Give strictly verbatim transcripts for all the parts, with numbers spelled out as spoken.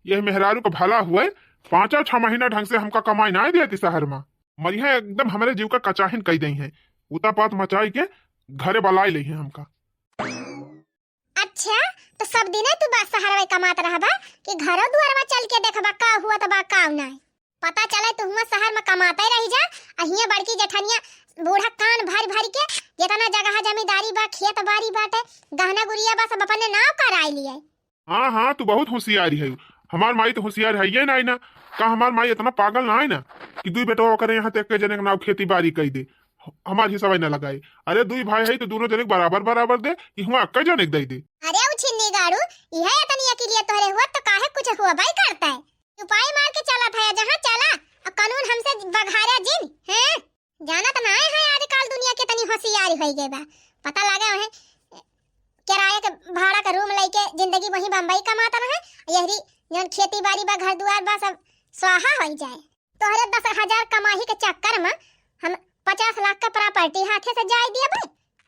यह मेहरारू का भला हुए, पाँचों छह महीना ढंग से हमका कमाई नाहीं देती शहर मा। मरिहे एकदम हमरे जीव का कचाहिन कई देइहैं। उतापात मचाई के घरे बलाई लेइहैं हमका। अच्छा, तो सब दिने तू बा शहर में कमात रहबा कि घरो दुआरवा चल के देखबा का हुआ त बा का नाहीं? पता चले तू हुआ शहर में कमाते रही जा, आ हियां बड़की जेठनिया बूढ़ा कान भर भर के जितना जगह जमींदारी बा, खेत बारी बाटे, गहना गुरिया बा, सब अपने नाव कराई लिए। हाँ, हाँ, तू बहुत होशियारी है। हमार माई तो होशियार है ये नाहीं ना। का हमार माई इतना पागल नाहीं ना कि दुई बेटवा ओकरे यहाँ ते एक जने के नाव खेती बारी कई दे, हमार हिस्सा ना लगाए। अरे, दुई भाई है तो दोनों जने के बराबर बराबर दे कि हुआ अक्का जने के दे दे। अरे, उ छिन्नी गाड़ू, इहे इतनी अकिलिया तोहरे हुआ तो काहे कुछ हुआ बाई करता है? चुपाई मार के चला था, जहाँ चला, अब कानून हमसे बघारा जिन, हैं? जानत नाहीं है आजकल दुनिया कितनी होशियारी होइ गई बा। पता लगे वहीं किराए के भाड़ा का रूम लेके जिंदगी वहीं बम्बई कमात रहे। यहरी जौन खेती बारी बा, घर दुआर बा, सब स्वाहा होइ जाए। तोहरे दस हजार कमाही के चक्कर में हम पचास लाख का प्रॉपर्टी हाथे से जाए दिए बे।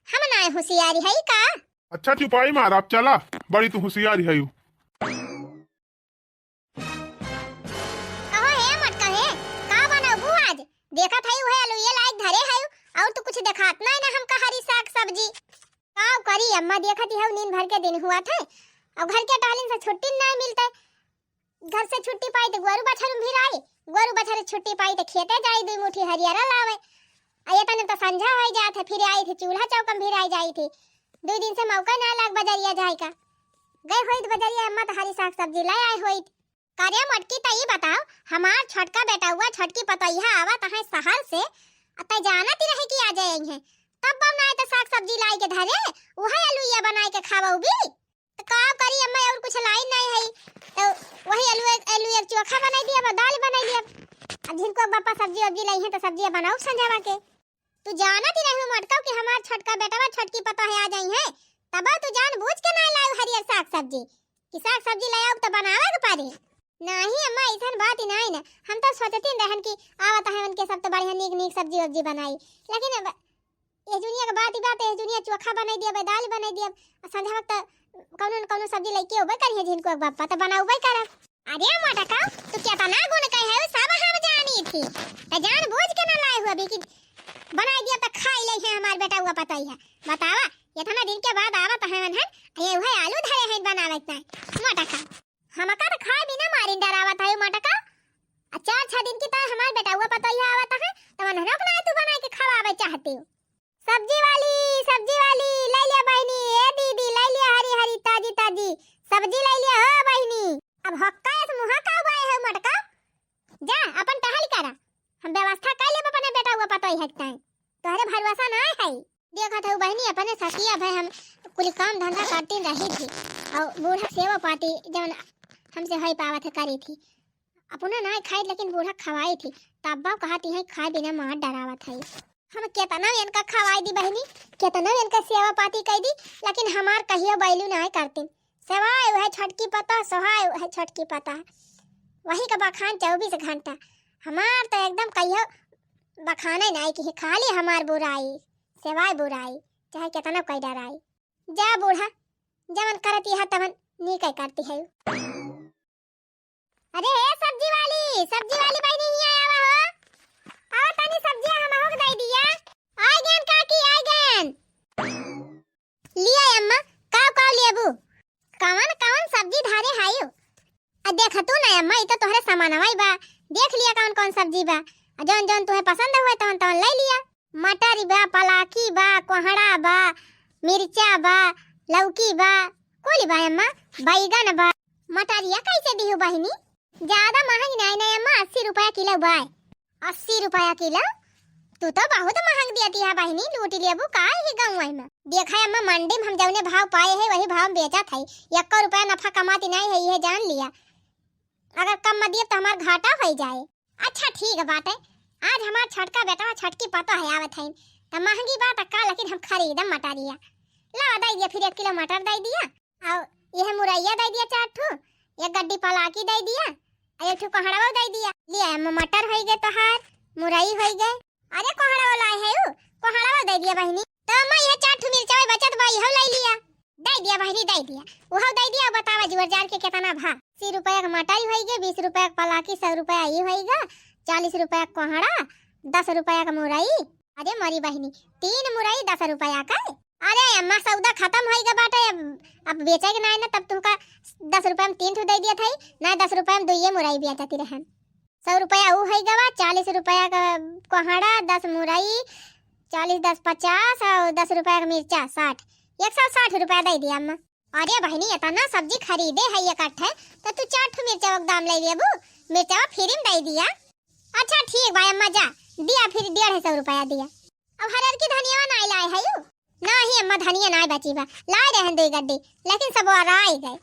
हम नाहीं होशियारी है का? अच्छा चुपाई मार, आप चला, बड़ी तू होशियारी है। कहो हे मटका हे, का बनबू आज? देखत हई उहे अलुइये लाइक धरे हई, और तो कुछ देखात नाहीं ना हमका हरी साग सब्जी। का करी अम्मा, देखत ही हऊ नींद भर के दिन हुआ थे, और घर के टहलिन से छुट्टी नाहीं मिलते। घर से छुट्टी पाई तो गोरू बछरू भिराई, गोरू बछरू छुट्टी पाई तो खेते जाई, दुई मुट्ठी हरियरा लावे। आ ये तने तो संझा हो जात है, फिर आई थी चूल्हा चौकम भिराई जाई थी। दुई दिन से मौका ना लाग बजरिया जाए का। गए होइत बजरिया अम्मा तो हरी साग सब्जी ले आए होइत। करे मोटकी, त ई बताओ, हमार छोटका बेटउआ, छोटकी पतोहिया आवत है शहर से, आ तै जानत ही रहे कि आ जाए हैं, तब बम नाय त साग सब्जी लाई के धरे, उहे अलुइया बनाए के खावउबी। त का करी अम्मा, और कुछ लाई नाय है, त वही अलू, अलू एक चोखा बनाई दिया, दाल बनाई लिया। अब जिनको बापा सब्जी वब्जी लाई है त सब्जी बनाऊ संझावा के। तू जानत ही रहू मोटका कि हमार छोटका बेटवा छोटकी पतोह आ जाई हैं, तब तू जान बूझ के ना लायू हरियर साग सब्जी, कि साग सब्जी ले आऊ त बनावे के पड़े। नाही अम्मा, ऐसन बात ही नाही ना, हम तो सोचती रहन कि आवत है उनके सब तो बढ़िया नीक नीक सब्जी वब्जी बनाई, लेकिन अब ये जुनिया के बात ही बात है, जुनिया चोखा बनाई दिया, दाल बनाई दिया, संझा वक्त कौनो न कौनो सब्जी लेके उबे करी है जिनको बापा तो बनाउबे करब। अरे मोटका, तू केतना गुण कहे है, सब हम जानी थी। त जान बूझ के ना लाए हुआ भी कि बनाई दिया त खाई ले है हमार बेटउआ पतोहिया। बतावा, इतना दिन के बाद आवत है वनहन, ये उहे आलू धरे हैं बनावे के। मोटका, हमका त खाए बिना मारिन डरावत है मोटका। आ चार छह दिन की तो हमार बेटउआ पतोहिया आवत है, त वनहनो के ना तू बनाए के खवावे चाहती हो। सब्जी वाली, सब्जी वाली, ले लिया बहिनी, ए दीदी, ले लिया हरी हरी ताजी ताजी सब्जी ले लिया हो बहिनी। अब हक्का एस मुहा का उबाए है मटका, जा अपन टहल करा, हम व्यवस्था कर लेब अपने बेटउआ पतोहिया के ताई, तोहरे भरोसा ना है। देखत हऊ बहिनी, अपने सखिया भाई हम कुल काम धंधा करती रही थी, और बूढ़ा सेवा पाती जौन हमसे होई पावत है करी थी, अपना ना खाई लेकिन बूढ़ा खवाई थी, तब कहती है खाए बिना मार डरावत है। हम केतना इनका खवाई दी बहिनी, केतना इनका सेवा पाती कई दी, लेकिन हमार कहियो बैलू नाय करतीन। सेवाय उहे छोटकी पता, सोहाय उहे छोटकी पता। वही का बखान चउबीस घंटा। हमार तो एकदम कहियो बखाने नाय कि खाली हमार बुराई, सेवाय बुराई, चाहे केतना कोई डराई। जा बूढ़ा, जवन करती है तवन नीके करती है। अरे हे सब्जी वाली, सब्जी वाली बहिनी, हियाँ आवा हो। आवा तनी सब्जिया हमहू के दे दिया। आइ गएन काकी, आइ गएन। लिया अम्मा, काव काव लेबू? कवन कवन सब्जी धरे हायू? आ देख तू ना अम्मा, ई तो तोहरे सामानवा ही बा। देख लिया कवन कवन सब्जी बा। आ जौन जौन तुहे पसंद हुए तवन तवन ले लिया। मटर बा, पलाकी बा, कोहड़ा बा, मिर्चा बा, लौकी बा, कुल बा अम्मा, बैगन बा। मटरिया कैसे दिहू बहिनी? ज्यादा महंग नाय नाय अम्मा, अस्सी रुपया किलो बा। अस्सी रुपया किलो? तू तो बहुत महंग दियती है बहिनी, लूट लेबू का ही गाँव में। देखा अम्मा, मंडी में हम जौने भाव पाए है वही भाव में बेचत है, एक्को रुपया नफा कमाती नाय है, ये जान लिया। अगर कम में दिए तो हमार घाटा हो जाए। अच्छा ठीक बाटे, आज हमार छोटका बेटवा छोटकी पतोह आवत हईन, त महंगी बा त का, लेकिन हम खरीदम मटरिया। लावा दे दिया, फिर एक किलो मटर दे दिया, और यह मुरैया दे दिया चार ठो, एक गड्डी पलाकी दे दिया, और एक ठो कोहड़वा दे दिया। लिया अम्मा, मटर होई गए तोहार, मुरई होई गए। अरे कोहड़वा लाए है उ, कोहड़वा दे दिया बहिनी। तो अम्मा यह चार ठो मिर्चा बचत बा, इहो ले लिया। दइ दिया बहिनी, दइ दिया। उहउ दइ दिया, बतावा जुअर जार के केतना भा। अस्सी रुपया क मटई होइगे, बीस रुपया क पलाकी, सौ रुपया ई होइगा, चालीस रुपया क कोहड़ा, दस रुपया क मुरई। अरे मोरी बहिनी, तीन मुरई दस रुपया क? अरे अम्मा, सौदा खतम होइगा बाटे, अब, अब बेचे के नाई ना, तब तुमका दस रुपया म तीन ठो दइ दिया था, ना दस रुपया म दुइये मुरई बेचती रहन। सौ रुपया ऊ होइगा बा, चालीस रुपया क कोहड़ा, दस मुरई, चालीस दस पचास अउर दस रुपया क मिर्चा, साठ, एक सौ साठ रुपया दइ दिया अम्मा। अरे बहिनी, एतना सब्जी खरीदे है इकट्ठे, त तू चार ठो मिर्चवा क दाम लइ लेबू, मिर्चवा फ्री म दइ दिया। अच्छा ठीक बा अम्मा, जा दिया, फिर डेढ़ सौ रुपया दिया। अब हरर की धनिया नाई लाए है यू? नाही अम्मा, धनिया नाई बची बा, लाए रहन दुई गड्डी, लेकिन सब ओराई गए।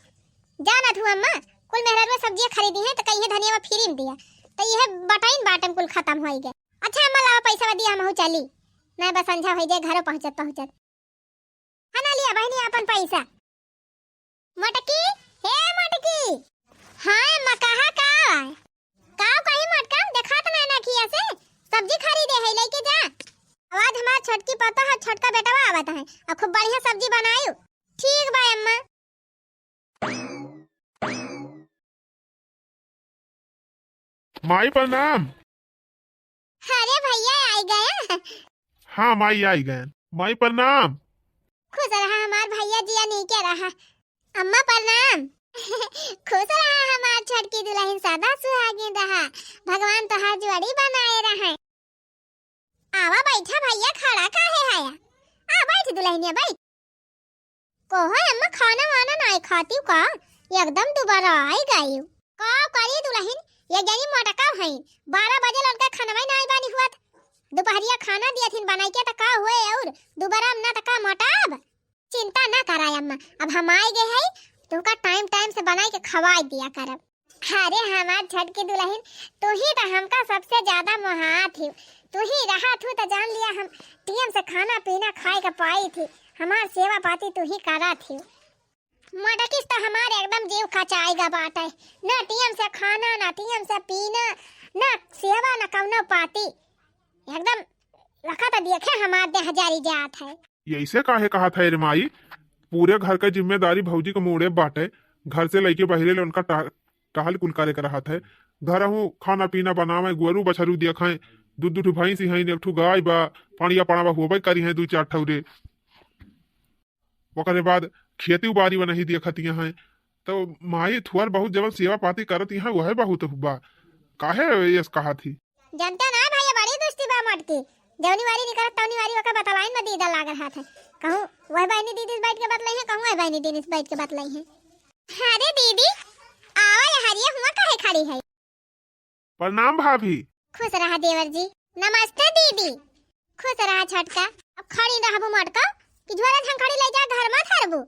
जानत हूँ अम्मा, कुल मेहरारुआ सब्जिया खरीदी हैं त कहिए धनिया फ्री म दिया, त इहे बटाइन बाटम कुल खतम होई गए। अच्छा अम्मा, लावा पैसा दिया, हमहू चली, नाई बा संझा होई जाए घरो पहुँचत पहुँचत। हना लिया बहिनी आपन पैसा। मोटकी, हे मोटकी। हाँ अम्मा, कहा का? का कही मोटका, देखात ना ना खिया से। सब्जी खरीदे है, लेके जा। आवाज हमार छोटकी पतो है, छोटका बेटवा आवत है, अउर खूब बढ़िया सब्जी बनायू। ठीक बा अम्मा। माई प्रणाम। अरे भैया, आई गया। हाँ माई, आई गए। माई प्रणाम। खुश रहा हमार भैया, जिया नीके रहा। अम्मा प्रणाम। खुश रहा हमार छोटकी दुलहिन, सदा सुहागिन रहा, भगवान तोहार जोड़ी बनाए रहे। आवा बैठा भैया, खड़ा काहे हया? आ बैठ दुलहिनिया, बैठ। कहो अम्मा, खाना वाना नाई खाती का? एकदम दुबारा आई गई। का करी दुलहिन, ये जनी मोटका है, बारह बजे लड़का खानवा नाई बानी हुआ। दुपहरिया खाना दिया थिन बनाई के त का हुए, अउर दुबारा ना त का मोटाब? चिंता ना कराय अम्मा, अब हम आए गए हैं, तुमका टाइम टाइम से बनाई के खवाई दिया करब। अरे हमार छोटकी दुलहिन, तू ही त हमका सबसे ज्यादा मोहात ही। तू ही रहत हू त जान लिया हम टीएम से खाना पीना खाए के पाई थी। हमार सेवा पाती तू ही करत ही। मोटकिस त हमार एकदम जीव खचाएगा बाटे। ना टीएम से खाना, ना टीएम से पीना, ना सेवा, ना कौनो पाती। एकदम रखा त देखे हमार देह जरी जात है। ये ऐसे काहे कहत है रे माई? पूरे घर के जिम्मेदारी भौजी के मूड़े बाटे। घर से लइके बहिरे ले उनका टह-, टहल कुल करे के रहत है। घरहू खाना पीना बनावे, गोरू बछरू देखे, दू दू ठो भैंसी हैं, एक ठो गाय बा, पड़िया पड़ावा होबे करी हैं दू चार ठौरे। ओकरे बाद खेती बारी वा नहीं देखत यहाँ है। तो माई थोर बहुत जवन सेवा पाती करत यहाँ, वह बहुत बा। काहे ये कहत ही? जनते ना भैया, बड़ी दुस्ती बा मोटकी। जौनी वारी निकलत तौनी वारी ओकर बतलाइन में दीदा लाग रहत है। कहूँ वह बहिनी दीदी से बैठ के बतलाई है, कहूँ वह बहिनी दीदी से बैठ के बतलाई है। अरे दीदी, आवा यहाँ, ये हुआ काहे खड़ी है? प्रणाम भाभी। खुश रहा देवर जी। नमस्ते दीदी। खुश रहा छोटका। अब खड़ी रहबू मोटका कि झोरा झंखड़ी ले जा घर में धरबू?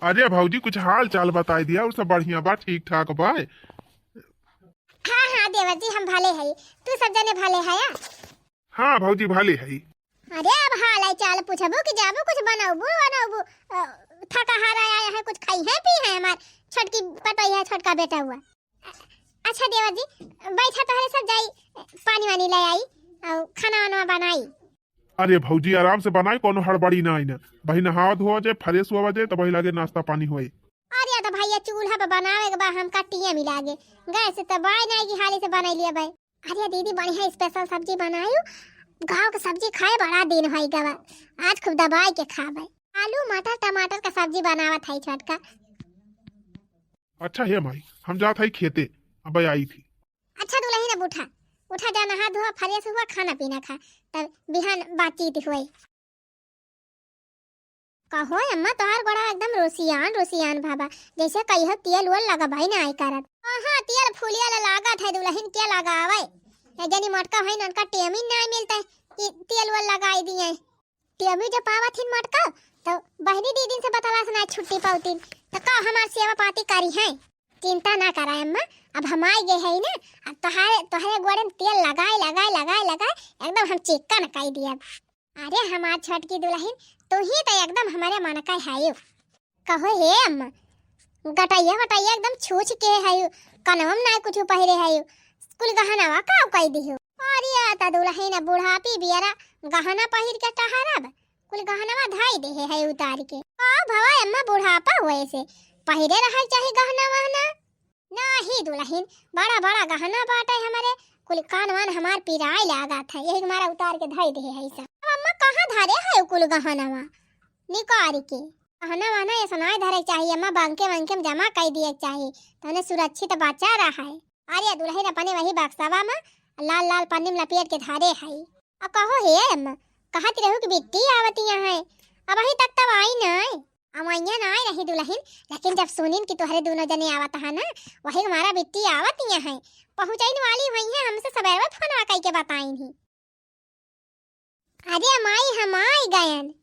अरे भौजी, कुछ हाल चाल बताई दिया, और सब बढ़िया बा, ठीक ठाक बा। हाँ, हाँ, देवर जी, हम भले हई, तू सब जने भले हया? हाँ भौजी, भले हई। अरे, अब हाल चाल पूछबू कि जाबू कुछ बनौबू, बनौबू? अ, थका हारा आया है, कुछ खाई है, पी है हमार छोटकी पटोई है, छोटका बेटा हुआ। अच्छा देवर जी, बैठा, तोहरे सब जाई, पानी वानी ले आई, और खाना वाना बनाई। अरे भौजी, आराम से बनाई, कोनो हड़बड़ी ना आई ना। वही नहावा धोवा जाए, फ्रेश हुआ जाए, तब वही लागे नाश्ता पानी होए। अरे तो भैया, चूल्हा पे बनावे के बा, हमका टीएम ही लागे, गैस से तो बाय नहीं कि हाली से बनाई लिया भाई। अरे दीदी, बढ़िया स्पेशल सब्जी बनायू, गाँव के सब्जी खाए बड़ा दिन होई गवा, आज खूब दबाई के खाबे। आलू मटर टमाटर का सब्जी बनावत है छोटका। अच्छा हे माई, हम जात हई खेते, अब आई थी। अच्छा दुलहिन, अब उठा, उठा जा, नहा धोआ, फ्रेश हुआ, खाना पीना खा, तब बिहान बातचीत हुई। कहो अम्मा, तोहार गोड़ा एकदम रोसियान रोसियान भाबा, जैसे कहियो तेल वेल लगबाई ना आई करत। कहाँ तेल फुलिया ला लागत है दुलहिन, के लगावे? ये जनी मोटका है, उनका टेमिन ना मिलता है कि तेल वेल लगाई दिए। टेमी जो पावत हिन मोटका, तो बहिनी दीदी से बतलास ना छुट्टी पावतीन, तो का हमार सेवा पाती करी है? चिंता ना करा अम्मा, अब हम आए गए है ना, अब तोहरे, तोहरे गोड़े में तेल लगाए, लगाए, लगाए, लगाए, एकदम हम चिक्कन कई दिया। अरे हमार छोटकी दुलहिन, तू ही तो एकदम हमारे मन का है। कहो हे अम्मा, गटैया वटैया एकदम छूछ के है, कनवा में ना कुछ पहिरे है, कुल गहनवा का कई दिहो? अरे आ त दुलहिन बुढ़ापी बियरा गहना पहिर के टहरब, कुल गहनवा धाई देहे है उतार के। का भवा अम्मा, बुढ़ापा हुए से पहिरे रहल चाही गहना वहना? नाही दुलहिन, बड़ा बड़ा गहना बाटे हमरे, कुल कान वान हमार पिराए लागत है, यही के मारा उतार के धाई देहे है सब। अब अम्मा कहाँ धरे है कुल गहनवा निकाल के? गहना वहना ऐसा नाय धरे के चाही अम्मा, बंके वंके में जमा कर दिए के चाही, तने सुरक्षित बचा रहा है। अरे दुलहिन अपने वही बक्सवा में लाल लाल पन्नी में लपेट के धरे है। अब कहो हे अम्मा, कहत रहू कि बिट्टी आवतिया है, अबही तक तब आई नाय। अमैया नाय रही दुलहिन, लेकिन जब सुनिन कि तोहरे दोनों जने आवत है ना, वही हमारा बिट्टी आवतिया है, पहुँचैन वाली हुई है, हमसे सबेरवा फोनवा कई के बताइन ही। अरे माई, हम आई गयन।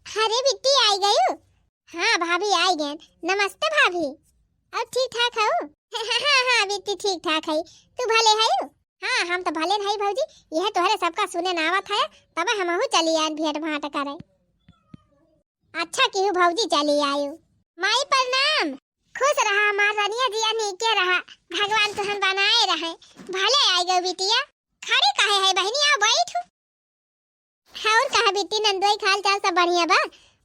अरे बिट्टी, आई गयू? हाँ भाभी, आई गयन। नमस्ते भाभी। और ठीक ठाक हऊ? हाँ, हाँ, बिट्टी, ठीक ठाक है। तू भले हऊ? हाँ, हम तो भले है भौजी। यह तोहरे सबका सुने ना आवत है, तब हमहू चली आयन भेंट भांट करे। अच्छा किहू भौजी, चली आयू। माई प्रणाम। खुश रहा हमार रनिया जिया, नीके रहा, भगवान तुहन बनाए रहे। भले आई गऊ बिटिया। खड़ी काहे है बहिनी, आओ बैठू। और कहा बिट्टी नंदोई, हाल चाल सब बढ़िया बा?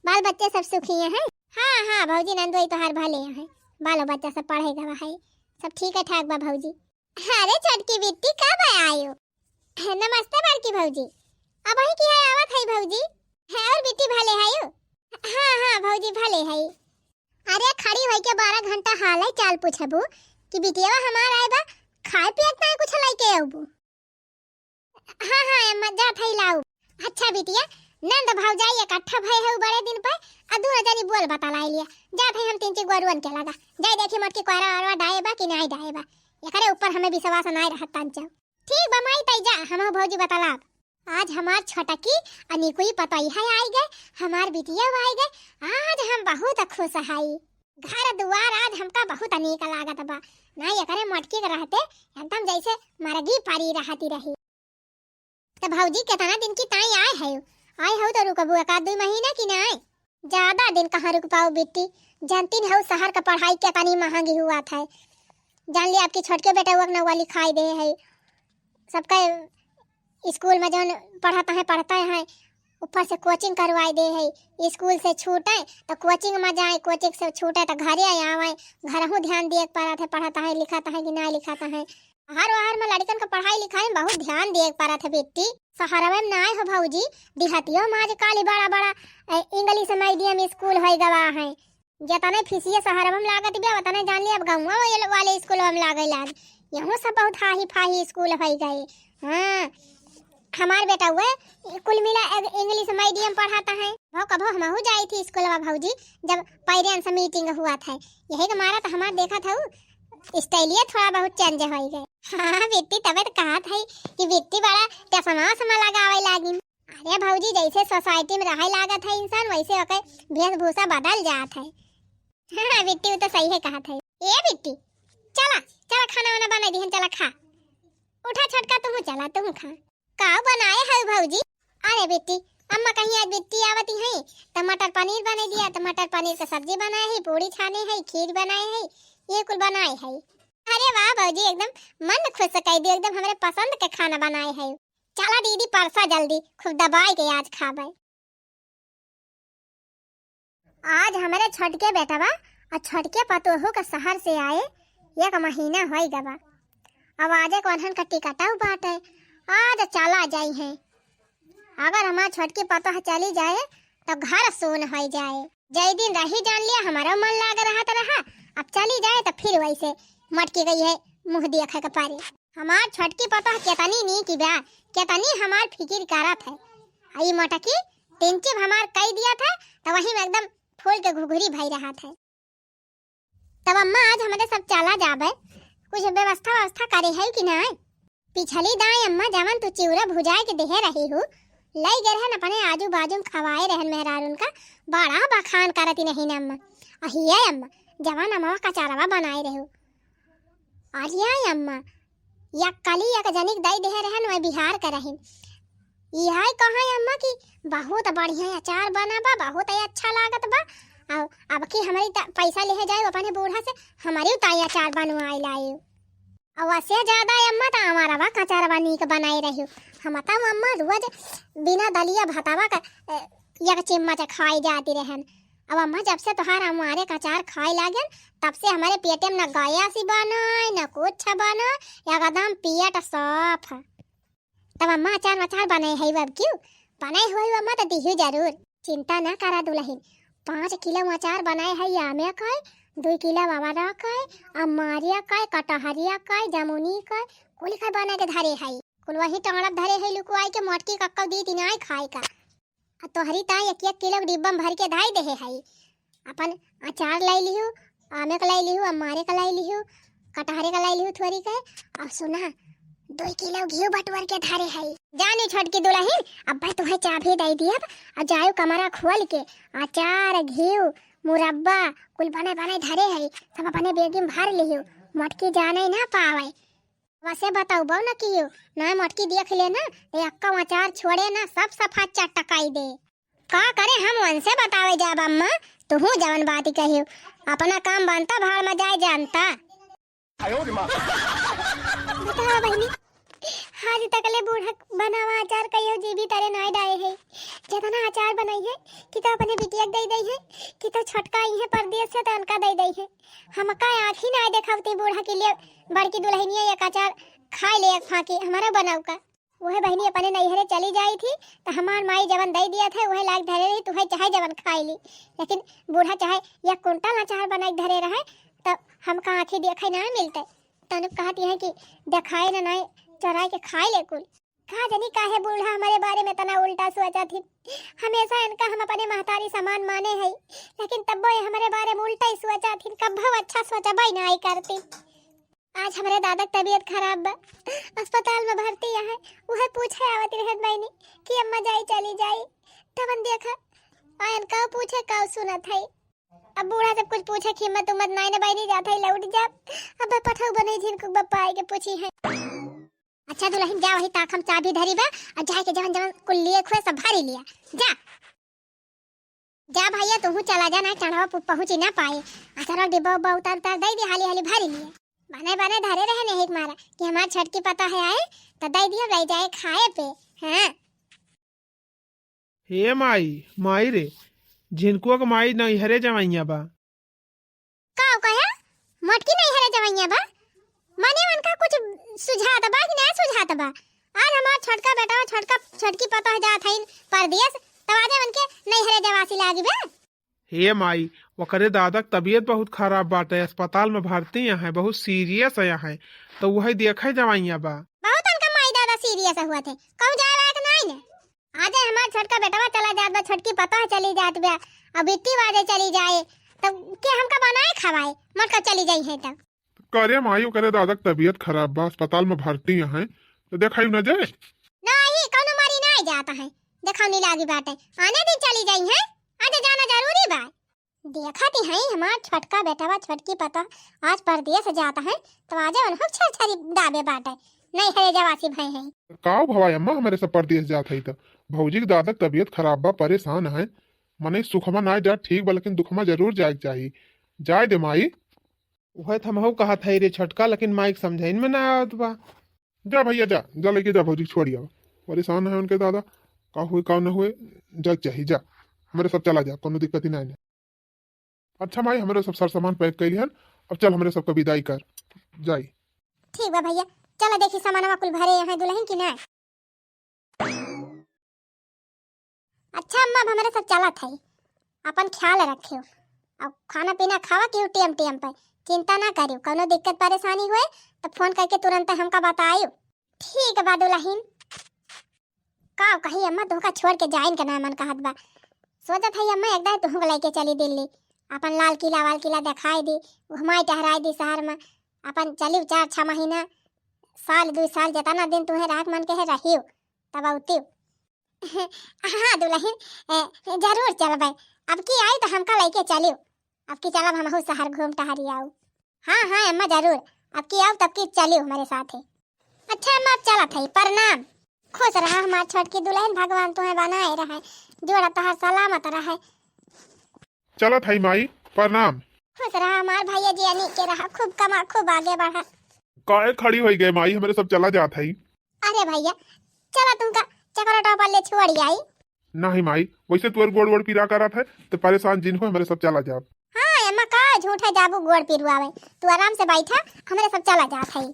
बाल बच्चे सब सुखी हैं? हाँ हाँ भौजी, नंदोई तोहार भले हैं, बालो बच्चा सब पढ़े गवा है, सब ठीक है ठाक बा भौजी। अरे छोटकी बिट्टी, कब आयो? नमस्ते बड़की भौजी। अबही की है, आवत है भौजी। है और बिट्टी भले है यो? हाँ हाँ भौजी भले है। अरे खड़ी होई के बारह घंटा हाल है, चाल पूछबू कि बिटिया हमार आए बा, खाए पिए के ताई कुछ लेके आउबू। हाँ हाँ अम्मा, जात है लाऊ। अच्छा बिटिया, नंद भौजाई इकट्ठा भय है बड़े दिन पे, आ दूनो जनी बोल बतलाई लिया। जात है हम तीन चार गोरुअन के लगा, जाए देखी मोटकी कोहरा ओरवा डाए बा कि नाई डाए बा, एकरे ऊपर हमें विश्वास नाई रहत तंचो। ठीक बा माई, तई जा, हमहू भौजी बतलाब। आज हमार छोटकी अनिकुई पतई है आई गए, हमार बिटिया आई गए, आज हम बहुत खुश हई। घर दुआर आज हमका बहुत नीक लागत बा। ना एकरे मोटकी के रहते एकदम जैसे मरगी परी रहती रही। तो भौजी, कितना दिन की ताई आए है? आए हो तो रुकबू एक आध दुई महीना की ना आए? ज्यादा दिन कहाँ रुक पाओ बिट्टी, जानती नहीं हो शहर का पढ़ाई कितनी महंगी हुआ था। जान लिया आपकी छोटके बेटा वो नौवा लिखाई दे है, सबका स्कूल में जौन पढ़त हैं, पढ़त हैं, ऊपर से कोचिंग करवाई दे है। स्कूल से छूटे तो कोचिंग में जाए, कोचिंग से छूटे तो घरे आवे, घरहू ध्यान दिए के पड़त है, पढ़त हैं, लिखत हैं कि ना लिखत हैं। हर वहर में लड़कन के पढ़ाई लिखाई में बहुत ध्यान दिए के पड़त है बिट्टी। शहरवे में नाय हो भौजी, देहतियो में आजकल बड़ा बड़ा, ए, इंग्लिश मीडियम स्कूल होई गवा है। जतने फीसिये शहर में लागत बे, उतने जान ली अब गौवा वाले, वाले स्कूल में लागे लाग। यहूँ सब बहुत हाही फाही स्कूल होई गए। हाँ, हमार बेटा हुए कुल मिला एग-, इंग्लिश मीडियम पढ़ाता है। वो कभो हमहू जाई थी स्कूलवा भौजी, जब पेरेंट्स मीटिंग हुआ था, यही के मारा तो हमार देखत हऊ स्टाइलिया थोड़ा बहुत चेंज होई गए। हाँ बिट्टी, तबे तो कहत है कि बिट्टी बड़ा चश्मा उश्मा लगावे लागिन। अरे भौजी, जैसे सोसाइटी में रहे लागत है इंसान, वैसे ओकर वेशभूषा बदल जात है। हाँ बिट्टी, वो तो सही है कहत है। ए बिट्टी, चला चला, खाना वाना बना दिहन, चला खा। उठा छोटका, तुहू चला, तुहू खा। का बनाए है भौजी? अरे बिट्टी, अम्मा कहीं आज बिट्टी आवती है तो मटर पनीर बना दिया, तो मटर पनीर का सब्जी बनाए है, पूड़ी छाने है, खीर बनाए है, ये कुल बनाए है। अरे वाह भौजी, एकदम मन खुश कर दियो, एकदम हमरे पसंद के खाना बनाए है। चला दीदी, परसा जल्दी, खूब दबाई के आज खाबे। आज हमरे छोटके बेटवा और छोटके पतोहू के शहर से आए एक महीना होई गवा। अब आजे के उन्हन का टिकटऊ बाटे, आज चला जाई हैं। अगर हमार छोटकी पतोह चली जाए तो घर सून होई जाए। जय दिन रही जान लिया, हमारो मन लाग रहत रहा, अब चली जाए तो फिर वैसे मटकी गई है मुँह देखे के पारी। हमार छोटकी पतोह केतनी नीक बा, केतनी हमार फिकिर करत है। आ ई मोटकी टेंचिप हमार कई दिया था, तो वही में एकदम फूल के घुघुरी भई रहा था। तब अम्मा आज हमरे सब चला जाबे, कुछ व्यवस्था व्यवस्था करे है कि नाय? पिछली दाई अम्मा जवन तू चिउरा भुजाए के देहे रही हूँ, लई गए रहन अपने आजू बाजू में खवाए रहन मेहरारून का, बड़ा बखान करती नहीं न अम्मा। अहिए अम्मा, जवन अम्मा कचारवा बनाए रहे हो, अरे अम्मा, या कली एक जनिक दई देहे रहन, वही बिहार के रहिन। इहे कहा अम्मा कि बहुत बढ़िया अचार बना बा, बहुत ही अच्छा लागत बा। अब, अब की हमारी त-, पैसा लेहे जाए अपने बूढ़ा से, हमारी ताई अचार बनवाए लाए। अउ वसे ज्यादा अम्मा त हमार अबक अचारवा नीक बनाए रहिउ। हम त अम्मा रोज बिना दलिया भतवा का, ए, एक चिम्मच खाई जाती रहन। अब अम्मा, जब से तोहार हमारे का अचार खाए लागेन, तब से हमरे पेटे में न गैस ही बने, न कुछ बने, एकदम पेट साफ। तब अम्मा अचार वचार बने है अब क्यों? बने हुए अम्मा त दिहु जरूर। चिंता न करा दुलहिन, पाँच किलो अचार बनाए है आमे का, दुइ किलो अमरा का, अमारिया का, कटहरिया का, जमुनी का, कुल का बना के धरे है। कुल वही टंगड़ब धरे है लुकुआई के मोटकी कक्कौ दी तिनाई खाए का। आ तोहरी ताई एक एक किलो के डिब्बा में भर के धाई देहे हई। अपन अचार लाई लिहू, आमे का लाई लिहू, अमारे का लाई लिहू, कटहरे का लाई लिहू थोरी के। और सुना, दुई किलो घीव बटवर के धारे हई। जानी छोटकी दुलहिन, अब्बे तुहे चाभी दई दियब, और जायू कमरा खोल के अचार, घीव, मुरब्बा कुल बने बने धरे हई, सब अपने बेगी में भर लिहू, मोटकी जाने ना पावे। वसे बताऊ बहू न कियो, ना मोटकी देख ले ना, ए अक्का अचार छोड़े ना, सब सफा चटकाई दे। का करे हम वनसे बतावे जाब अम्मा, तुहू जवन बात कहियो, अपना काम बनता भाड़ में जाए जानता। बतावा बहिनी, आज तकले बूढ़ा बनावा अचार कहियो जीभी तरे नाय डाए है। जतना अचार बनाई है, कि तो अपने बिटिया के दई दई है, कि तो छोटका आई है परदेस से तो उनका दई दई है। हमका आँखी नाय देखावती बूढ़ा के लिए बड़की दुलहिनिया एक अचार खाए ले एक फाँकी, हमारा बनाऊ का। उहे बहिनी अपने नैहरे चली जाई थी, त हमार माई जवन दई दिया था, उहे लाग धरे रही, तुहे चाहे जवन खाए ली। लेकिन बूढ़ा चाहे एक कुंटल अचार बनाई धरे रहे, त हमका आँखी देखे ना मिलते। तनु कहती है कि देखाए ना, नाय चोराए के खाए ले कुल। का जनी काहे बूढ़ा हमरे बारे में तना उल्टा सोचत हिन। हमेशा इनका हम अपने महतारी समान माने हई, लेकिन तब्बो ये हमरे बारे में उल्टा ही सोचत हिन, कब्बो अच्छा सोचबे नाई करती। आज हमरे दादा के तबीयत खराब बा, अस्पताल में भर्ती है, उहे पूछे आवत रहत बहिनी कि अम्मा जाई चली जाई, तबन देखा आ इनका पूछे का सुनत हई। अब बूढ़ा सब कुछ पूछे के हिम्मत उम्मत नाई न बहिनी, जात हई लौट जाब। अब पठऊ बने झिन कुक बप्पा आए के पूछी है। अच्छा दुलहिन, जा वही ताक हम चाबी धरी बा, और जाए के जवन जवन कुल लिए खुए सब भरी लिया। जा, जा भैया, तुहू चला जा, ना टंडवा पु-, पहुँची ना पाए। अचार डिब्बा उब्बा उतार उतार दई दे, हाली हाली भरी लिए। बने बने धरे रहे नहीं एक मारा कि हमार छोटकी पतोह आए, तो दई दिया, ले जाए खाए पे। हाँ। हे माई, माई रे, झिनकुआ के माई नैहरे जवैया बा। का कहे? मोटकी नैहरे जवैया बा? मने उनका कुछ सुझात बा कि ना सुझात बा? आज हमार छोटका बेटा, छोटका, छोटकी पतोह जात हईन परदेस, तब आजे उनके नैहरे जवासी लागी बा। हे माई, ओकरे दादा के तबीयत बहुत खराब बाटे, अस्पताल में भर्ती हैं, बहुत सीरियस हैं, तो वही देखे जवैया बा। बहुत उनका माई दादा सीरियस हुआ थे, कहूँ जाए लायक नाई ने। आजे हमार छोटका बेटवा चला जात बा, छोटकी पतोह चली जात बा, अब बिट्टी बाजे चली जाए, तब के हमका बनाए खवाए, मोटका चली जाई है तब। करे माई, ओकरे दादा के तबीयत खराब बा, अस्पताल में भर्ती हैं, तो देखाई ना जाए। नहीं, कौनो मारी नाई जात है, देखावनी लागी बाटे, आने दिन चली जाई है, आज जाना जरूरी बा। देखत ही हई हमार छोटका बेटवा, छोटकी पतोह आज परदेस जात है, तो आजे उन्हों छरछरी दाबे बाटे, नैहरे जवासी भए हैं। का भवा अम्मा, हमरे सब परदेस जात है तो भौजी के दादा के तबीयत खराब बा, परेशान है, मने सुखमा ना जा ठीक बा, लेकिन दुखमा जरूर जाए के चाही। जाए दे माई। उहे त हमहू कहत हई रे छोटका, लेकिन माई के समझाइन में ना आवत बा। जा भैया जा, जा लेके जा भौजी के छोड़ी आवा। परेशान है उनके दादा, का हुए का न हुए, जा चाही जा। हमरे सब चला जा, कोनो दिक्कत ही नहीं। अच्छा माई, हमरे सब सर सामान पैक कैली हन, अब चल हमरे सबके विदाई कर, जाई। ठीक बा भैया, चला देखी सामानवा कुल भरे हैं दुलहिन की ना। अच्छा अम्मा, अब हमरे सब चलत हई, अपन ख्याल रखियो। अब खाना पीना खावा किहू टेम टेम पे, चिंता ना करियो, कौनो दिक्कत परेशानी होए तो फोन करके तुरंत हमका बताइयो। ठीक बा दुलहिन। का कही अम्मा, तोहका छोड़ के जाइन के ना मन कहत बा। सोचत हई अम्मा, एक दाई तोहका लेके चली दिल्ली, अपन लाल किला वाल किला देखाई दी, घुमाई टहराई दी शहर में, अपन चली चार छह महीना, साल दुई साल, जितना दिन तुहे रह के मन कहे रहियो, तब अउतियो। हाँ दुलहिन, ए, जरूर चलबै। अब की आई तो हमका लइके चलियो। अब की चलब हमहू शहर घूम टहरी आऊ। हाँ, हाँ अम्मा जरूर। अब की आऊ तब की चलियो हमरे साथे। अच्छा अम्मा, अब चलत हई, प्रणाम। खुश रहा हमार छोटकी दुलहिन, भगवान तुहे बनाए रहे, जोड़ा तोहार सलामत रहे। चलत हई माई, प्रणाम। खुश रहा हमार भैया जी, अनी के रहा, खूब कमा, खूब आगे बढ़ा। काहे खड़ी होइ गए माई, हमरे सब चला जात है। अरे भइया, चला तुमका चकरा टोपा ले छोड़ी आई। नहीं माई, वैसे तोर गोड़ वोड़ पीरा करत है, तो परेशान जिन हो, हमरे सब चला जाब। हाँ अम्मा, का झूठा जाबू गोड़ पिरुआवे, तू आराम से बैठा, हमरे सब चला जात है।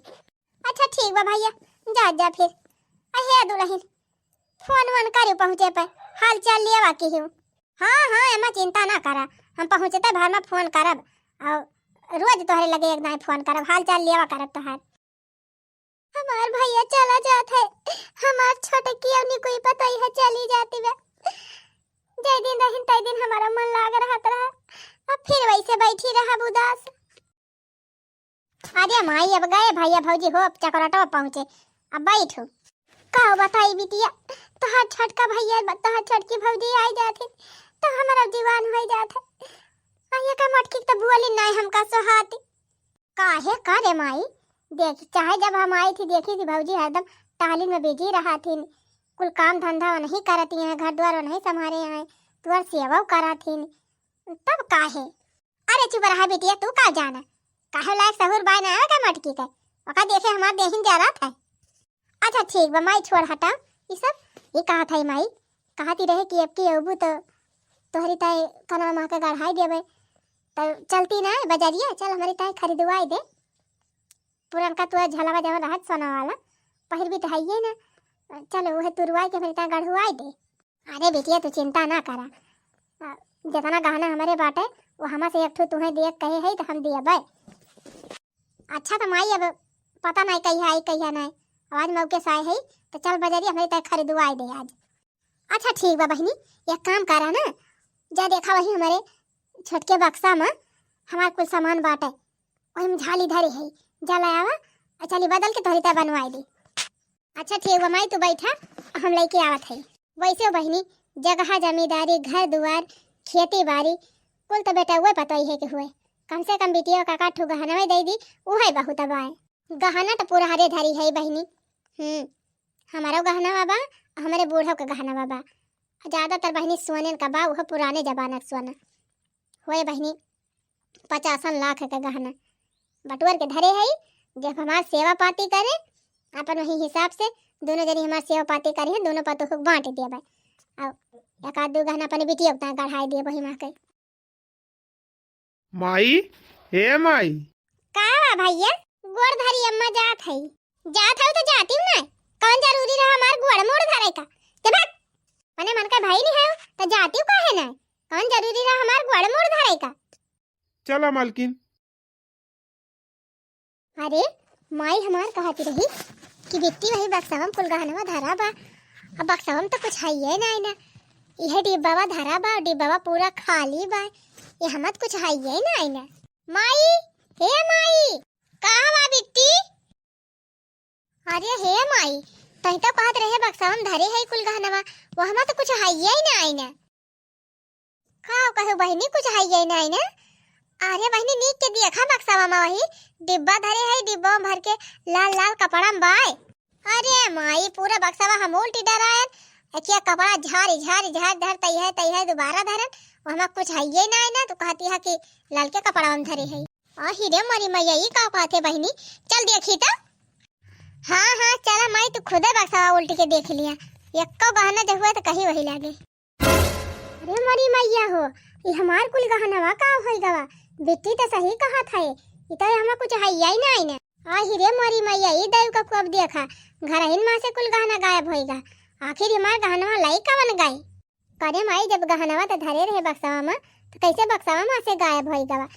अच्छा ठीक बा भइया, जा जा फिर। अहे दुलहिन, फोन वोन करियो पहुँचे पे, हाल चाल लियावा किहियो। हाँ हाँ अम्मा, चिंता ना करा, हम पहुँचते भर में फोन करब, और रोज तोहरे लगे एक दाई फोन करब, हाल चाल लियावा करब तोहार। हमार भइया चला जात है, हमार छोटकी अउनी कोई पतई है चली जाती बा। जय दिन रहिन तय दिन हमारा मन लाग रहत रहा, अब फिर वैसे बैठी रहब उदास। अरे माई, अब गए भइया भौजी हो, अब चकराटो पहुँचे, अब बैठो। का बताई बिटिया, तोहार छोटका भइया, तोहार छोटकी भौजी आई जात है, तो हमारा जीवान हो जात है। आ ये का मटकी तो बोली नहीं हमका सोहाती। काहे का रे माई? देख, चाहे जब हम आई थी, देखी थी भौजी हरदम टहलिन में बिजी रहा थी, कुल काम धंधा वो नहीं करती हैं, घर द्वार वो नहीं संभारे हैं, तुअर सेवा करा थी, तब काहे? अरे चुप रहा बिटिया, तू का जाना, काहे लायक सहूर बाय ना आवे का मटकी के, ओका देखे हमार देहिन जरा था। अच्छा ठीक बा माई, छोड़ हटा ई सब। ये कहा था माई, कहती रहे कि अब की अबू तो तोहरी ताई कनवा माँ के गढ़ाई देबे, तो चलती ना बजरिया, चल हमारी ताई खरीदवाई दे। पुरनका तोर झलवा जवन रहत सोना वाला, पहिर भी तो हइये ना, चल उहे तुरवाई के हमारी ताई गढ़वाई दे। अरे बिटिया तू चिंता ना करा, आ, जितना गहना हमारे बाटे वो हमा से एक ठो तुहे देख कहे है तो हम दियबे। अच्छा तो माई, अब पता नहीं कहिया आई कहिया नहीं, आवाज मौके से आए है, तो चल बजरिया हमारी ताई खरीदवाई दे आज। अच्छा ठीक बा बहिनी, एक काम करा ना, जा देखा वही हमारे छोटके बक्सा में हमार कुल सामान बाटे, वही में झाली धरी है, जा ले आवा, और चली बदल के तोहरी ताई बनवाई दी। अच्छा ठीक बा माई, तू बैठा, हम लेके आवत है। वैसे बहिनी, जगह जमींदारी, घर दुआर, खेती बाड़ी, कुल तो बेटा उहे पतोई है के हुए, कम से कम बिटिया का का ठू गहनवे दे दी, उहे बहुत बाय। गहना तो पूरा हरे धरी है बहिनी। हम्म, हमारो गहना बा, हमारे बूढ़ो के गहना बा। ज्यादातर बहिनी सोनेन का बा, उहो पुराने जमाना के सोना। होए बहिनी, पचासन लाख के गहना बटुअर के धरे है। जब हमार सेवा पाती करे, अपन वही हिसाब से दोनों जनी हमार सेवा पाती करी है, दोनों पतोह को बांट दिया भाई। अब एक आध दो गहना अपने बिटिया उतना गढ़ाई दिया वही माँ के। माई, हे माई। का बा भैया? गोड़ धरी अम्मा, जात है। जात है तो जाती हूँ ना, कौन जरूरी रहा हमार गोड़ मोड़ धरे का? ते भाग। मने मन का भाई नहीं है तो जाती हूँ काहे ना, कौन जरूरी रहा हमार गोड़ मोड़ धरे का? चला मालकिन। अरे माई हमार कहती रही कि बिट्टी वही बक्सवा में कुल गहनवा धरा बा, अब बक्सवा में तो कुछ है ही नहीं ना, यह डिब्बावा धरा बा, डिब्बावा पूरा खाली बा, ये हमत कुछ है ही नहीं ना। माई, हे माई, कहाँ बा बिट्टी? अरे हे माई, तही तो कहत रहे बक्सवा में धरे है कुल गहनवा, वो हमा तो कुछ है ही नहीं ना। का कहे बहिनी, कुछ है ही नहीं ना? अरे बहिनी, नीक के देखा बक्सवा में वही डिब्बा धरे है, डिब्बा में भर के लाल लाल कपड़ा में बाय। अरे माई, पूरा बक्सवा हम उल्टी डरायन, एकिया कपड़ा झारी झारी झारी धर तई है तई है दोबारा धरन, वो हमा कुछ है ही नहीं ना, तू कहती है कि ललके कपड़ा में धरे है। आही रे मोरी मैया, ई का कहत है बहिनी? चल देखी तो। हाँ हाँ, चला माई, तू खुदे बक्सवा उल्टी के देख लिया, एक्को गहना जो हुआ तो कहीं वही लागे। अरे मोरी मैया हो, ई हमार कुल गहनवा का होई गवा? बिट्टी तो सही कहत है, ई तो हमा कुछ है ही नहीं ना। आही रे मोरी मैया, ई दयु का को अब देखा, घरहिन मा से कुल गहना गायब होई गा। आखिर हमार गहनवा लई कवन गई? करे माई, जब गहनवा त धरे रहे बक्सवा में, त कैसे बक्सवा में से गायब होई गवा?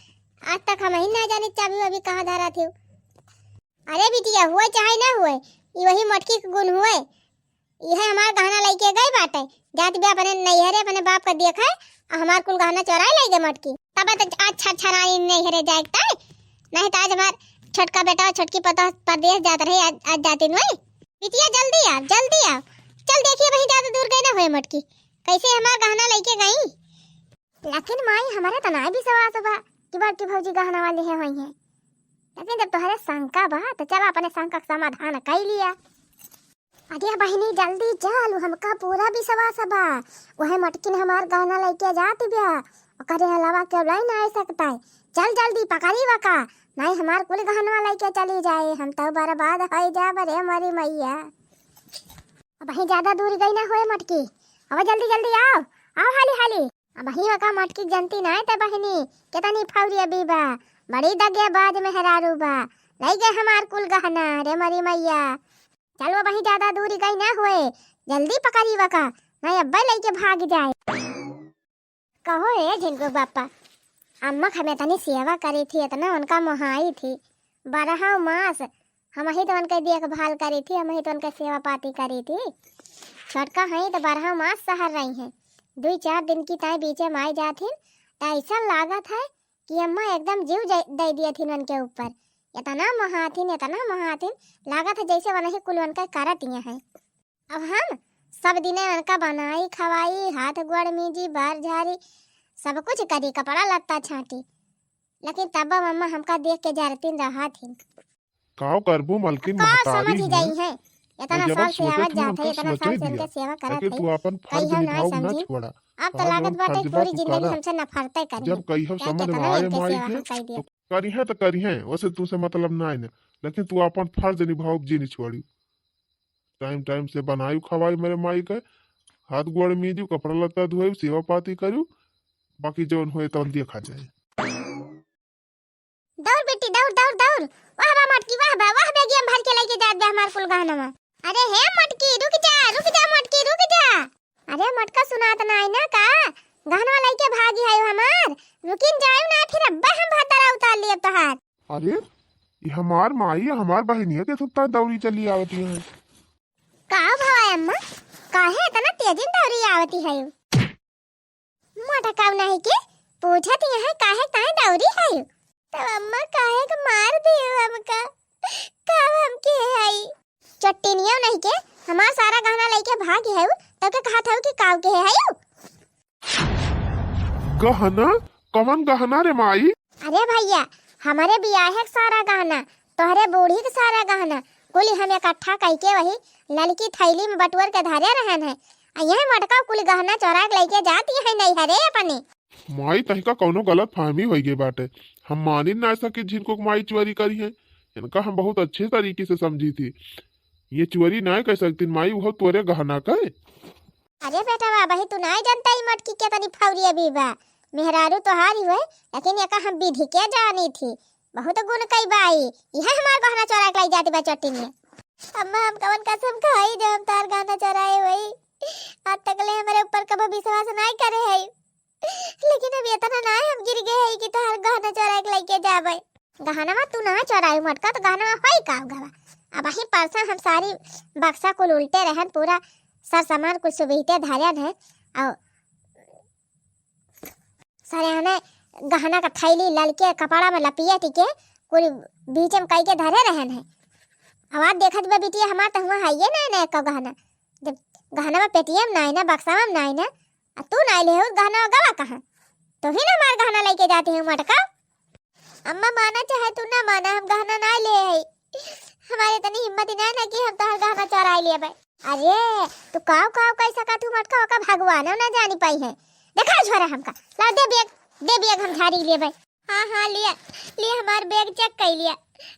आज तक हम ही ना जानी चाबी वाबी कहाँ धरा थी। अरे बिटिया, हुए चाहे ना हुए, ई वही मोटकी के गुण हुए। इहे हमार गहना लइके गई बाटे, जात भी अपने नैहरे अपने बाप का देखे, आ हमार कुल गहना चोराई लई गए मोटकी। तबे तो आज छरछराई नैहरे जाए के ताई, नहीं तो आज हमार छोटका बेटा, छोटकी पतोह परदेस जात रहे, आज, आज जातिन वही। बिटिया जल्दी आ, जल्दी आ, चल देखिए वहीं ज्यादा दूर गई ना हुए मोटकी, कैसे हमार गहना लइके गई। लेकिन माई, हमरे त नाय विश्वास बा कि बड़की भौजी गहना वाली है होई है, लेकिन जब तोहरे शंका बा तो चल अपने शंका के समाधान कर लिया। अरे बहिनी, जल्दी चल, हमका पूरा विश्वास बा, वह मटकिन हमार गहना लइके जात बिया, ओकरे अलावा केहू लाई नाहीं सकत है। चल जल्दी पकड़ी वका, नाहीं हमार कुल गहनवा लइके चली जाए, हम तउ बर्बाद होइ जाब रे मोरी मइया। अबहीं ज्यादा दूर गई ना होए मटकी, अब जल्दी जल्दी आव, आव हाली हाली। अबहीं वका मटकी जनती नाहीं त बहिनी, केतनी फौरिया भी बा, बड़ी दगेबाज मेहरारू बा, लइ गए हमार कुल गहना रे मोरी मइया। चल अबहीं ज्यादा दूर गई ना होए, जल्दी पकड़ी वका, नाहीं अब्बे लइके भाग जाए। कहो ए झिनकू बापा, अम्मा क हम एतनी सेवा करी थी, एतना उनका मोहाई थी, बारह मास हमही तो उनके देखभाल करी थी, हमही तो उनके सेवा पाती करी थी। छोटका हई तो बारह मास सहर रही हैं, दुई चार दिन की ताई बीचे में आई जाथिन, तो ऐसा लागत है कि अम्मा एकदम जीव जै-, दे दिए थिन उनके ऊपर। एतना मोहाथिन, एतना मोहाथिन, लागत है जैसे वनही कुल उनके करत ही हैं। अब हम सब दिने उनका बनाई, खवाई, हाथ गोड़ मीजी, बार झारी, सब कुछ करी, कपड़ा लत्ता छाटी, लेकिन तब अम्मा हमका देख के जरतिन रहत ही। काव करबू मलकिन, का महतारी समझ हुए। जाई है? इतना अरे जब साल से सोचत आवत हूँ, जात है, उनका इतना साल सोचे से दिया। उनके सेवा करत लेकिन है, तू आपन फर्ज कहियो ना निभाव ना समझी। छोड़ा। अब तो कहा लागत जौन बाटे फर्ज बा पूरी तू जिंदगी करा। हमसे नफरते करी। जब कहियो ना समझ इतना में आए इनके माई सेवा के, हम कई दिया। तो करिहे तो करिहे, वैसे तू से मतलब ना है ना, लेकिन तू आपन फर्ज निभाव जी नहीं छोड़ी। टाइम टाइम से बनाई खवाई मेरे माई के, हाथ गोड़ मीजू, कपड़ा लत्ता धोई, सेवा पाती करू, बाकी जौन होए तौन देखा जाए। दौड़ बेटी, दौड़, दौड़, दौड़। वाह बा मटकी, वाह बा, वाह बेगिया में भर के लेके जात बा हमार कुल गहनवा। अरे हे मटकी, रुक जा, रुक जा मटकी, रुक जा। अरे मटका सुनात नाई ना का? गहनवा लेके भागी है हमार। रुकिन जाए ना, फिर अब्बे हम भतरा उतार लिए तोहार। अरे, ये हमार माई, हमार बहिनिया के सुत्ता दौड़ी चली आवती है। का भवा अम्मा, काहे इतना तेजिन दौड़ी आवती है? मोटकाऊ नहीं के पूछत यहाँ काहे ताई दौरी है? तब अम्मा काहे के मार दियो हमका? का हम के हई? चट्टिनिया नहीं के हमार सारा गहना लेके भागी है, तो के कहत हऊ कि काऊ के है? गहना? कवन गहना रे माई? अरे भैया, हमारे बियाहे के सारा गहना, तोहरे बूढ़ी के सारा गहना, कुल हम इकट्ठा कइके वही ललकी थैली में बटोर के धरे रहन है। आ यह मोटका कुल गहना चोरा के लइके जाती है नैहरे अपने। माई, तहिका कौनो गलत फहमी होइ गई बाटे। हम मानिन ना सकी झिनको के माई चोरी करी है। इनका हम बहुत अच्छे तरीके से समझी थी। ये चोरी ना कर सकती माई, वो तोरे गहना के। अरे बेटवा, अबही तू नाई जानता ई मटकी केतनी फौरिया भी बा। मेहरारू तोहारी होए, लेकिन एका हम विधि के जानी थी। बहुत गुण कई बाई, इहे हमार गहना चोरा के लाई जाती बा चट्टिनिया। अम्मा, हम कवन कसम खाई जो हम तोहार गहना चोराए होई? आज तक ले हमरे ऊपर कबो विश्वास नाई करे है, लेकिन अब इतना नाई हम गिर गए है कि तोहार गहना चोरा के लेके जाबे। गहनवा तू ना चोराई मटका, तो गहनवा होई का गवा? अबही परसा हम सारी बक्सा कुल उल्टे रहन, पूरा सर सामान कुल सुबहिते धरन है, और सरेहने गहना का थैली ललके कपड़ा में लपियट के कुल बीच में कई के धरे रहन है। अब आज देखत बा बिटिया हमार, तो हुआ है ये ना, ना एको गहना। जब गहनवा पेटिया में नाई ना, बक्सा में नाई ना, आ तू नाई ले हो गहनवा गवा कहाँ? तो ही ना हमार गहना लेके जाती हूँ मटका। अम्मा, माना चाहे तू ना माना, हम गहना ना ले आई। हमारे इतनी हिम्मत ही ना है ना कि हम तोहर गहना चोराई लिए भाई। अरे, तू काव काव कह सका तू मटका, ओका भगवान ना जानी पाई है। देखा झोरा हमका, ला दे बैग, दे बैग हम झारी लिए भाई। हाँ, हाँ, लिया, लिया, हमार बैग चेक कर लिया।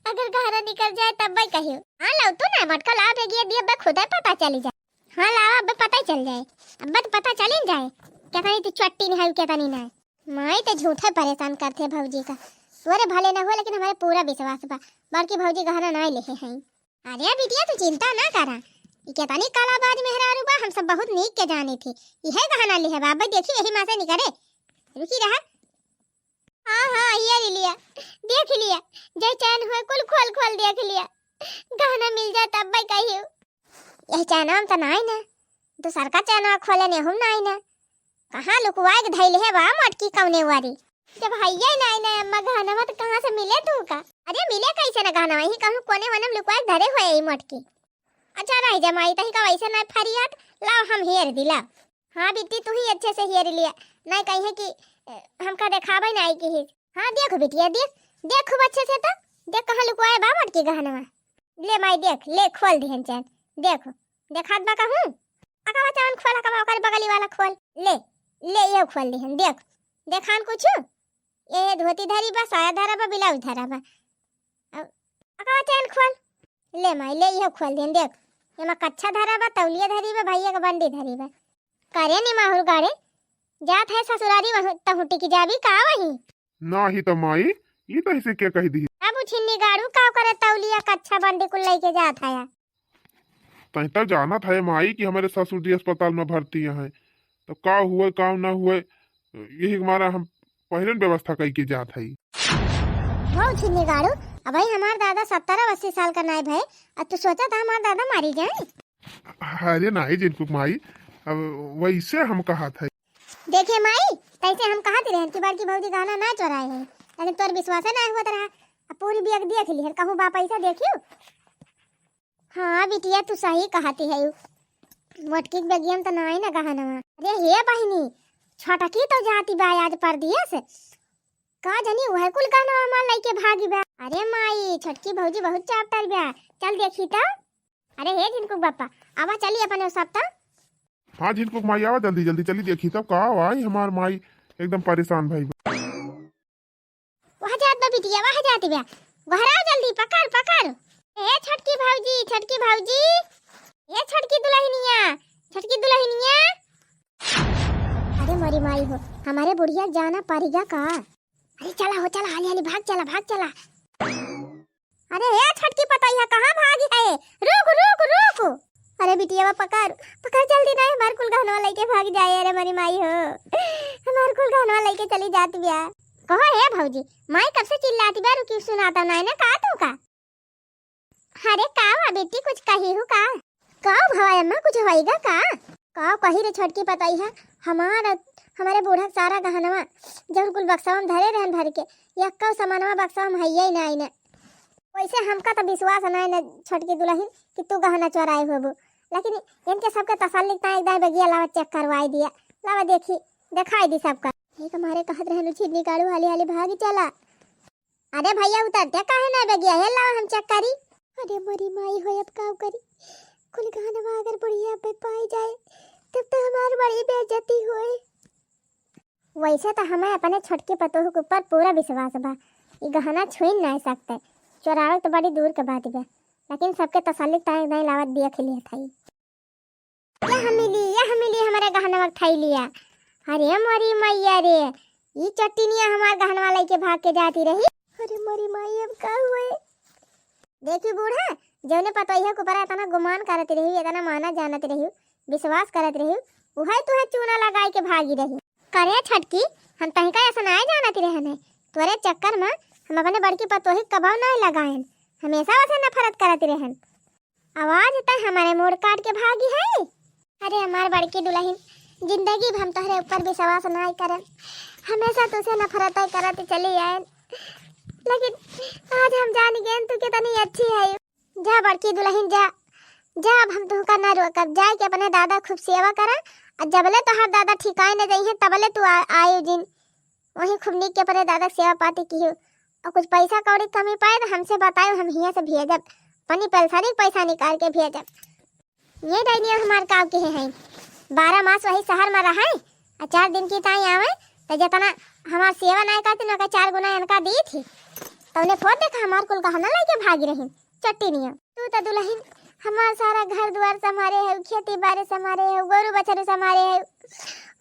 अगर गहना निकल जाए तब भाई कहियो। हाँ, लाओ तू ना मटका, ला बैग, ये दिया बे खुदा पता चली जाए। हाँ, लावा, अब्बे पता ही चल जाए। अब्बे तो पता चल ही जाए, केतनी तो चट्टी नहीं है, केतनी ना है। माई तो झूठे परेशान करते भौजी का। तोरे भले ना हो, लेकिन हमारे पूरा विश्वास बा, बड़की भौजी गहना ना लेहे हैं। अरे बिटिया, तू चिंता ना करा, ई केतनी कालाबाज मेहरारू बा, हम सब बहुत नीक के जाने थी। इहे गहना लेहे बा, अब्बे देखी यही माँ से निकरे। रुकी रहा। हाँ, हाँ, ये ले लिया, देख लिया, जय चैन हुए कुल खोल खोल देख लिया, गहना मिल जाए तब भाई कहियो। यह चैनवा में तो नाई ना, दूसर का चैनवा खोले ने हम नाई ना। कहाँ लुकवाए के धैले है बा मटकी कौने वारी? जब हइये नाई ना अम्मा गहनवा तो कहाँ से मिले तू का? अरे मिले कैसे ना गहनवा, यही कहूँ कोने वने में लुकवाए के धरे हुए ई मटकी। अच्छा रह जा माई, तही का वैसे ना फरियात, लाओ हम हेर दी, लाओ। हाँ बिट्टी, तू ही अच्छे से हेर लिया, नाई कही है कि अ, हमका देखावे नाई की ही। हाँ देखो बिटिया, देख, देख खूब अच्छे से तो, देख कहाँ लुकवाए बा मटकी गहनवा। ले माई देख, ले खोल दिहन चैन, देखो, देखात बा कहूँ? अकवा चैन खोल, अकवा ओकर बगली वाला खोल, ले, ले ये खोल दिहन, देख, देखान कुछ, ये धोती धरी बा, साया धरा बा, ब्लाउज धरा बा। अब अकवा चैन खोल। ले माई, ले इहो खोल देन, देख। एमा कच्छा धरा बा, तौलिया धरी बा, भैया के बंडी धरी बा। करे निमाहुर गाड़े, जात है ससुरारी, वहु तहु टिकी जाबी का वही? नाही त माई, ई त ऐसे के कहि दिही? अब उ छिन्नी गाड़ू का करे तौलिया कच्छा बंडी कुल लइके जात है? तहीं त जानत है माई कि हमरे ससुर जी अस्पताल में भर्ती हैं, त का हुए, का न हुए, यही के मारा हम पहिले न व्यवस्था कइके जात है। हो छिन्नी गाड़ू, अबही हमार दादा सत्तर अस्सी साल का नाय भए, अब तू सोचा था हमार दादा मारी जाए? अरे नाही जिनकुक माई, अब वैसे हम कहत है। देखे माई, तैसे हम कहत रहन कि बड़की भौजी गहना ना चोराए है, लेकिन तोर विश्वासे ना हुआ तरह। अब पूरी बिया के देख लिहन, कहूँ बा पैसा देखियो। हाँ बिटिया, तू सही कहती है, मोटकी के बेगिया में तो नाही ना गहनवा। अरे हे बहिनी, छोटकी तो जाती बा आज परदेस, का जानी वह कुल गहनवा हमार लइके भागी बा। अरे माई, छोटकी भौजी बहुत चापटर बा, चल देखी तो। अरे हे झिनकू बप्पा, आवा चली अपने सब तो। हाँ झिनकू माई, आवा जल्दी जल्दी चली देखी तब का आई हमार माई एकदम परेशान भई बा। वह जात बा बिटिया, वह जात बा, घहरा जल्दी पकड़ पकड़। ए छोटकी भौजी, छोटकी भौजी, ए छोटकी दुलहिनिया, छोटकी दुलहिनिया। अरे मोरी माई हो, हमारे बुढ़िया जाना परिगा का? अरे चला हो चला, हाली हाली भाग चला, भाग चला। अरे ए छोटकी पतोहिया, कहाँ भागी है? रुक रुक रुक। अरे बिटिया पकड़, पकड़ जल्दी ना, हमार कुल गहनवा लइके भाग जाए। अरे मोरी माई हो, हमार कुल गहनवा लइके चली जात बिया। कहो हे भौजी, माई कब से चिल्लाती बा, रुकी सुनाता नाही ना का तू का? अरे का हुआ बेटी, कुछ कही हूँ का? का भवा अम्मा, कुछ होइगा का? का कही रे छोटकी पतोहिया, हमार, हमारे बूढ़ा के सारा गहनवा जौन कुल बक्सवा में धरे रहन भर के, यक्कौ सामानवा बक्सवा में हइये ही नाही ने। वैसे हमका तो विश्वास नाही ने छोटकी दुलहिन कि तू गहना चोराए होबू, लेकिन इनके सबके तसल्ली ताई एक दाई बेगिया लावा चेक करवाई दिया, लावा देखी, देखाई दी सबका। एक हमारे कहत रहन छिन्नी गाड़ू हाली हाली भागी चला। अरे भैया उतरते काहे ना बेगिया, हे लावा हम चेक करी। अरे मोरी माई होय, अब का करी? कुल गहनवा अगर बुढ़िया पे पाई जाए तब तो हमार बड़ी बेइज्जती होए। वैसे तो हमें अपने छोटकी पतोह के ऊपर पूरा विश्वास बा, ई गहना छुइन नहीं सकते, चोरावे तो बड़ी दूर के बात बा, लेकिन सबके तसल्ली ताई नहीं लावत देख लिए थाई। यह मिली, यह मिली, हमारे गहनवा के थैलिया। अरे मोरी मैया रे, ई चट्टिनिया हमार गहनवा लेके भाग के जाती रही। अरे मोरी माई, अब का हुए? देखी बूढ़ा, जौने पतोहिया के ऊपर इतना गुमान करत रही, इतना माना जानत रही, विश्वास करत रही, उहे तुहे चूना लगाई के भागी रही। करे छोटकी, हम तहिका ऐसा नाय जानत रहन है। तोरे चक्कर में हम अपने बड़की पतोही कबहू नाय लगायन, हमेशा वसे नफरत करत रहन। आवाज तय हमारे मोड़ काट के भागी है। अरे हमार बड़की दुलहिन, जिंदगी भर हम तोहरे ऊपर विश्वास नाय करन, हमेशा तुसे नफरत करत चली आयन, लेकिन आज हम जान गए तू कितनी अच्छी है। जा बड़की दुलहिन जा, जा, अब हम तुहका ना रोकब, जाए के अपने दादा खूब सेवा करा, और जबले तोहार दादा ठिकाए न जइहे तबले तू आ-, आयु जिन। वहीं खूब नीक के अपने दादा के सेवा पाती किहु। और कुछ पैसा कौड़ी कमी पाए तो हमसे बतायो, हम हियाँ से भेजब। अपनी पेलसारी के पैसा निकाल के भेजब। ये डाइनिया हमार काव के हैं। बारह मास वही शहर में रहे, और चार दिन की ताई आवे, तो जितना हमार सेवा नहीं करती, ना का चार गुना इनका दी थी। तो उन्हें फोड़ देखा, हमार कुल गहना लेके भागी रही। चट्टी नियम। तू तो दुलहिन हमार सारा घर दुआर संभारे है, खेती बाड़ी संभारे है, गोरू बछरू संभारे है,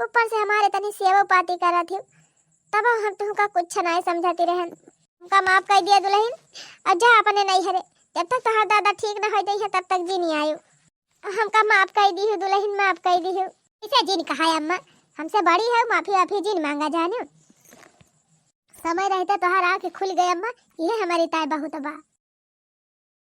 ऊपर से हमारे तनी सेवा पाती करत है, तब हम तुमका कुछ नहीं समझती रहन। हमका माफ कर दिया दुलहिन, और जा अपने नैहरे, जब तक तोहार दादा ठीक न हो जाइए तब तक जी नहीं आयो। हमका माफ कर दी हो दुलहिन, माफ कर दी हो। इसे जिन कहा है अम्मा, हमसे बड़ी है, माफी वाफी जिन मांगा जानो। समय रहते तोहार आँख खुल गए अम्मा, ये हमारी ताई बहुत बा।